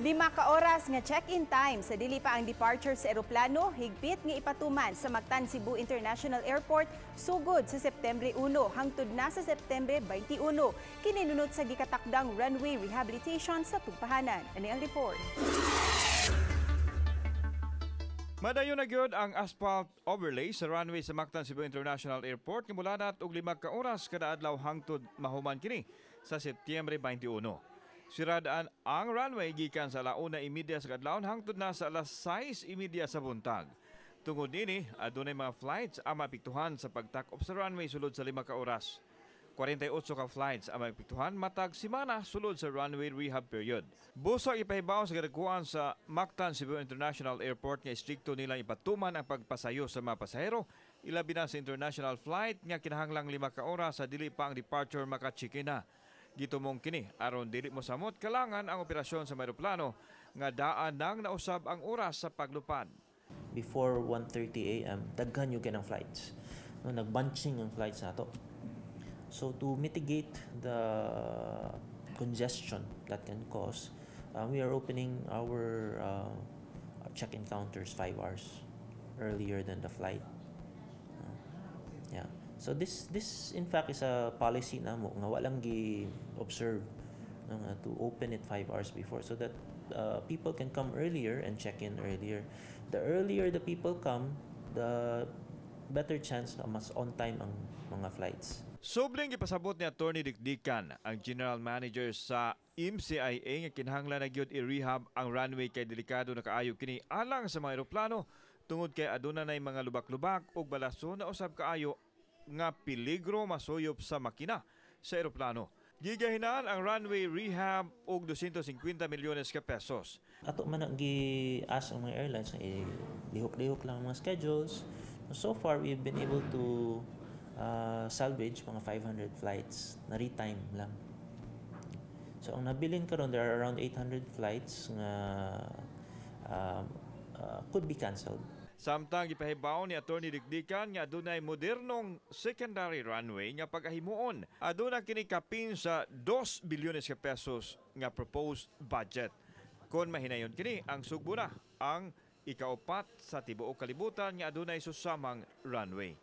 5 ka oras nga check-in time sa dili pa ang departure sa eroplano higpit nga ipatuman sa Mactan Cebu International Airport sugod sa Setyembre 1 hangtod na sa Setyembre 21. Kini nunot sa gikatakdang runway rehabilitation sa tugpahanan. Ani ang report. Madayon na gyud ang asphalt overlay sa runway sa Mactan Cebu International Airport nga mulanat og 5 ka oras kada adlaw hangtod mahuman kini sa Setyembre 21. Siradaan ang runway gikan sa 1:30 sa kadlawon hangtod na sa 6:30 sa buntag. Tungod nini, adunay mga flights ang maapektuhan sa pag-take off sa runway sulod sa 5 ka oras. 48 ka flights ang maapektuhan matag semana sulod sa runway rehab period. Busa ipahibaw sa kadagkuan sa Mactan Cebu International Airport nga istrikto nilang ipatuman ang pagpasayo sa mga pasahero, ilabi na sa international flight nga kinahanglang 5 ka oras sa dili pa ang departure maka-check-in na. Gitumong kini aron dili mo samot kalangan ang operasyon sa eroplano nga daan nang nausab ang oras sa paglupad. Before 1:30 a.m., daghan gyud ang flights. No, nagbunching ang flights nato. So to mitigate the congestion that can cause, we are opening our check-in counters 5 hours earlier than the flight. Yeah. So this in fact is a policy namo nga walang gi-observe, no, nga to open it 5 hours before so that people can come earlier and check in earlier. The earlier the people come, the better chance na mas on time ang mga flights. Subling gipasabot ni Attorney Dikdikan, ang General Manager sa MCIA, nga kinahanglan na gyud i-rehab ang runway kay delikado na kaayo kini alang sa mga eroplano tungod kay aduna nay mga lubak-lubak ug balaso na usab kaayo nga peligro masuyop sa makina sa eroplano. Gigahinaan ang runway rehab og 250 milyones ka pesos. Ato man ang gi-ask ang mga airlines nga lihok-lihok lang ang mga schedules. So far, we've been able to salvage mga 500 flights na retime lang. So ang nabilin karon, there are around 800 flights nga could be canceled. Samtang gipahibaw ni Attorney Dikdikan nga adunay modernong secondary runway nga pagahimuon. Aduna kini kapin sa 2 bilyones ka pesos nga proposed budget. Kon mahinayon kini, ang Sugbo na ang ikaupat sa tibuok kalibutan nga adunay susamang runway.